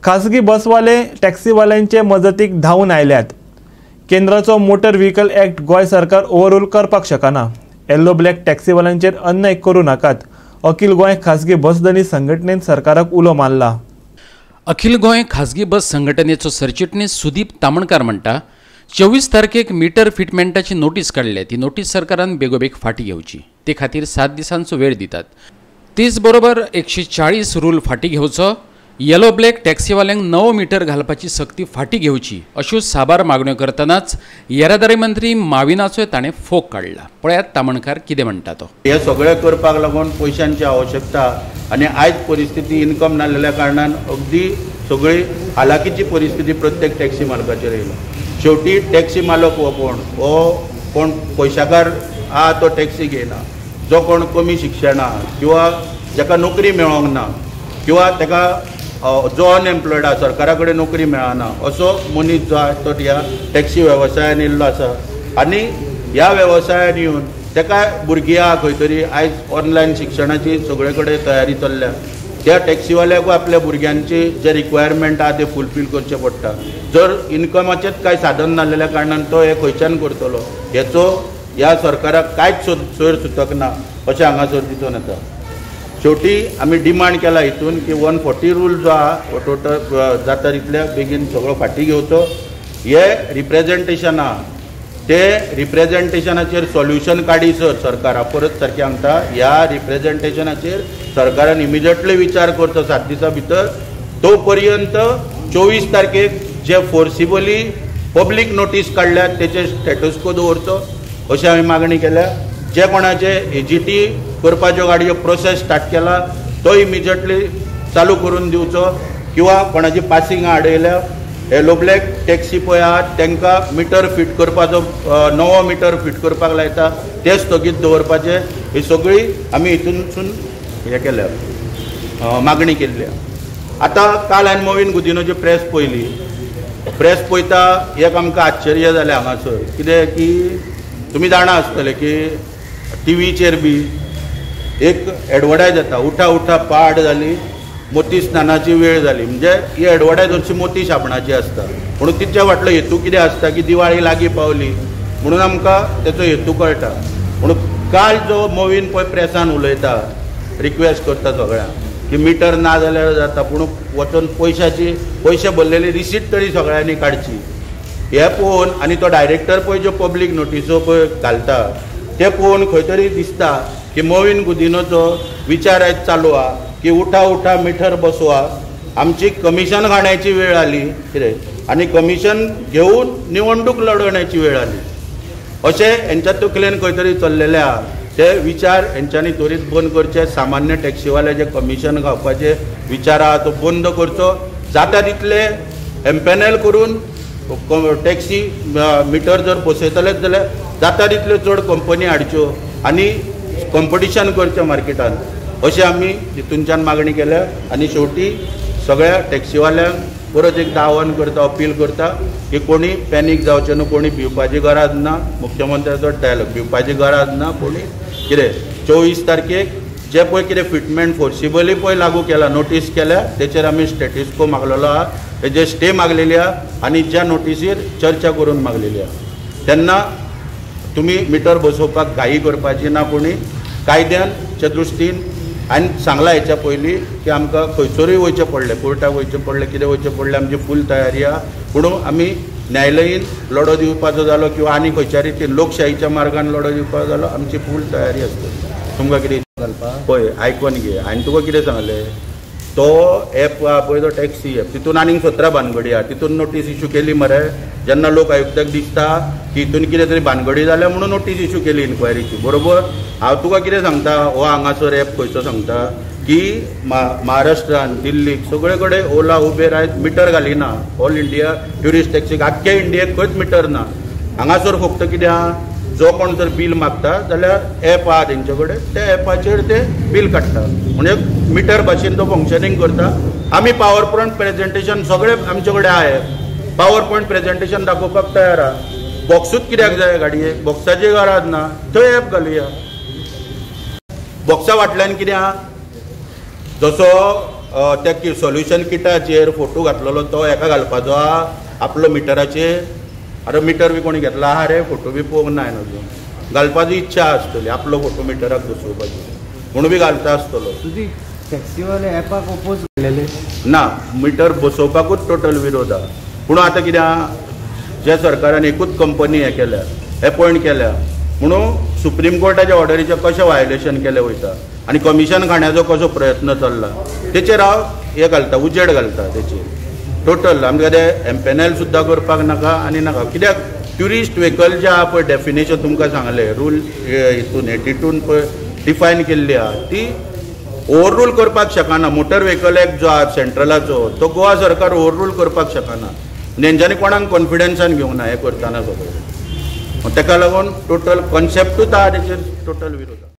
खासगी बसवाले टॅक्सीवाल्यांचे मजतीक धांवून आयल्यात। केंद्राचो मोटर व्हेकल ॲक्ट गोंय सरकार ओव्हररूल करपाक शकना। येल्लो ब्लॅक टॅक्सीवाल्यांचेर अन्याय करूं नाकात, अखिल गोंय खासगी बसधनी संघटनेन सरकाराक उलो मारला। अखिल गोंय खासगी बस संघटनेचो सरचिटणीस सुदीप तामणकार म्हणटा, 24 तारखेक मीटर फिटमेंटाची नोटीस काडल्या, ती नोटीस सरकारान बेगोबेग फाटी घेवची, ते खातीर 7 दिसांचो वेळ दितात। तेच बरोबर 140 रूल फाटी घेवचो, येलो ब्लॅक टॅक्सीवाल्यांक नवो मीटर घालपाची सक्ती फाटी घेवची अश्यो साबार मागण्यो करतनाच येरादारी मंत्री माविनाचोय ताणें फोग काडला। पळयात तामणकार कितें म्हणटा तो। हे सगळें करपाक लागून पयशांची आवश्यकता आनी आयज परिस्थिती इन्कम नासलेल्या कारणान अगदी सगळी हालाकीची परिस्थिती प्रत्येक टॅक्सी मालकाचेर येयला। शेवटी टॅक्सी मालक हो कोण, हो कोण पयशाकार आहा तो टॅक्सी घेयना, जो कोण कमी शिक्षणा किंवा जाका नोकरी मेळोंक ना किंवा ताका जो अनएम्प्लॉयड आसा, सरकारा कडेन नोकरी मेळना असो मनीस जो आसा तो ह्या टॅक्सी वेवसायान येयल्लो आसा आनी ह्या वेवसायान येवन ताका भुरगीं आहा खंय तरी आयज ऑनलायन शिक्षणाची सगळे कडेन तयारी चल्ल्या, त्या टॅक्सीवाल्याकूय आपल्या भुरग्यांची जे रिक्वायरमेंट आहा ते फुलफील करचें पडटा। जर इन्कमाचेंच कांय साधन नासलेल्या कारणान तो हें खंयच्यान करतलो हेचो ह्या सरकाराक कांयच सोयर सुतक ना अशें हांगासर दिसून येता। शेवटी आमी डिमांड केला हितून की 140 रूल जो आहा हो टोटल जाता तितल्या बेगीन सगळो फाटी घेवचो। हे रिप्रेजेंटेशन आहा ते रिप्रेजेंटेशनाचेर सोल्युशन काडीसर सरकार परत सारकें सांगता, ह्या रिप्रेजेंटेशनाचेर सरकारान इमिजिएटली विचार करचो 7 दिसां भितर। तो पर्यंत 24 तारखेक जे फोर्सिबली पब्लीक नोटीस काडल्या तेचे स्टेटसको दवरचो अशें हांवें मागणी केल्या। जे कोणाचे एजीटी करपाच्यो गाडयो प्रोसेस स्टार्ट केला तो इमिजिएटली चालू करून दिवचो किंवा कोणाची पासिंग आडयल्या येलो ब्लॅक टॅक्सी पळय आहात तांकां मिटर फीट करपाचो नवो मिटर फीट करपाक लायता ते स्थगीत दवरपाचे, ही सगळी आमी हितूनसून हें केल्या मागणी केल्ली। आतां काल हांवें मोविन गुदिनोची प्रेस पळयली, प्रेस पळयता एक आमकां आश्चर्य जालें हांगासर कितें की तुमी जाणा आसतले की टीव्हीचेर बी एक एडवर्टायज जाता, उठा उठा पाड जाली मोती स्नानाची वेळ जाली, म्हणजे ही एडवर्टायज हरशीं मोती साबणाची आसता, म्हणून तिच्या फाटलो हेतू कितें आसता की दिवाळी लागीं पावली म्हणून आमकां तेचो हेतू कळटा। म्हणून काल जो मोवीन पळय प्रेसान उलयता रिक्वेस्ट करता सगळ्यांक की मिटर ना जाल्यार जाता पूण वचून पयशाची पयशे भरलेली रिसीट तरी सगळ्यांनी काडची, हें पळोवन आनी तो डायरेक्टर पळय ज्यो पब्लीक नोटिसो पळय घालता ते पळोवन खंय तरी दिसता की मोविन गुदिनोचो विचार आयज चालू आहा की उठा उठा मिटर बसवा, आमची कमिशन खाण्याची वेळ आली कितें आनी कमिशन घेवन निवडणूक लढवण्याची वेळ आली अशें हेंच्या तकलेन खंय तरी चल्लेलें आहा। ते विचार हेंच्यांनी त्वरीत बंद करचे, सामान्य टॅक्सीवाले जे कमिशन खावपाचे विचार आहा तो बंद करचो, जाता तितले एम्पॅनल करून टॅक्सी मिटर जर बसयतलेच जाल्यार जाता तितल्यो चड कंपनी हाडच्यो आनी कॉम्पिटिशन करचें मार्केटान अशें आमी हितूनच्यान मागणी केल्या। आनी शेवटी सगळ्या टॅक्सीवाल्यांक परत एकदां आव्हान करता, अपील करता की कोणी पॅनीक जावचें न्हू, कोणी भिवपाची गरज ना, मुख्यमंत्र्याचो डायलॉग भिवपाची गरज ना कोणी कितें। 24 तारखेक जे पळय कितें फिटमेंट फोर्सिबली पळय लागू केला नोटीस केल्या तेचेर आमी स्टेटसको मागलेलो आहा, तेजेर स्टे मागलेली आहा आनी ज्या नोटीसीर चर्चा करून मागलेली आहा। तेन्ना तुमी मिटर बसोवपाक घाई करपाची ना कोणी, कायद्याच्या दृश्टीन हांवें सांगलां हेच्या पयलीं की आमकां खंयसरूय वयचें पडलें, कोर्टाक वयचें पडलें, कितें वयचें पडलें, आमची फूल तयारी आहा, पूण आमी न्यायालयीन लढो दिवपाचो जालो किंवा आनी खंयच्या रितीन लोकशाहीच्या मार्गान लढो दिवपाचो जालो आमची फूल तयारी आसतली। तुमकां कितें घालपाक पळय आयकोन घे, हांवें तुका कितें सांगलें तो एप आहा पळय तो टॅक्सी एप तितून आनीक 17 भानगडी आहा, तितून नोटीस इशू केली मरे जेन्ना लोक आयुक्ताक दिसता की हितून कितें तरी भानगडी जाल्या म्हणून नोटीस इशू केली इन्क्वायरीची, बरोबर। हांव तुका कितें सांगता, हो हांगासर एप खंयचो सांगता की महाराष्ट्रान दिल्लीक सगळे कडेन ओला उबेर आयज मिटर घालिना, ऑल इंडिया ट्युरिस्ट टॅक्सीक आख्ख्या इंडियेक खंयच मिटर ना। हांगासर फक्त कितें आहा जो कोण जर बील मागता जाल्यार एप आहा तेंचे कडेन, त्या एपाचेर ते बील काडटा, म्हणजे मिटर भाशेन तो फंक्शनींग करता। आमी पावर पॉयंट प्रेजेंटेशन सगळे आमचे कडेन आहा, पावर पॉयंट प्रेजेंटेशन दाखोवपाक तयार आहा। बॉक्सूच कित्याक जाय गाडयेक, बॉक्साची गरज ना, थंय एप घालुया। बॉक्सा फाटल्यान कितें आहा, जसो त्या सोल्युशन किटाचेर फोटो घातलेलो तो हेका घालपाचो आहा आपलो मिटराचेर. आरे मिटर बी कोणी घेतला आहा रे, फोटो बी पळोवंक ना हांवें अजून. घालपाची इच्छा आसतली आपलो फोटो मिटराक बसोवपाची म्हणून बी घालता आसतलो. टॅक्सीवाले ॲपाक ओपोज केलेले ना, मिटर बसोवपाकूच टोटल विरोध आहा. पूण आतां कितें आहा, जे सरकारान एकूच कंपनी हें केल्या, एपॉयंट केल्या म्हणून सुप्रीम कोर्टाच्या ऑर्डरीचें कशें व्हायोलेशन केलें वयता आनी कमिशन खाण्याचो कसो प्रयत्न चल्ला तेचेर हांव हें घालता, उजेड घालता तेचेर टोटल. आमकां तें एम्पेनल सुद्दां करपाक नाका आनी नाका, कित्याक ट्युरिस्ट व्हेकल जे आहा पळय डेफिनेशन तुमकां सांगलें रूल हितून 82 पळय डिफायन केल्ली आहा ती ओवररूल करपाक शकना. मोटर व्हेकल एक्ट जो आहा सेंट्रलाचो तो गोवा सरकार ओवररूल करपाक शकना. तेंच्यांनी कोणाक कॉन्फिडन्सान घेवंक ना हें करतना सगळें, तेका लागून टोटल कॉन्सेप्टूच आहा तेचेर टोटल विरोध.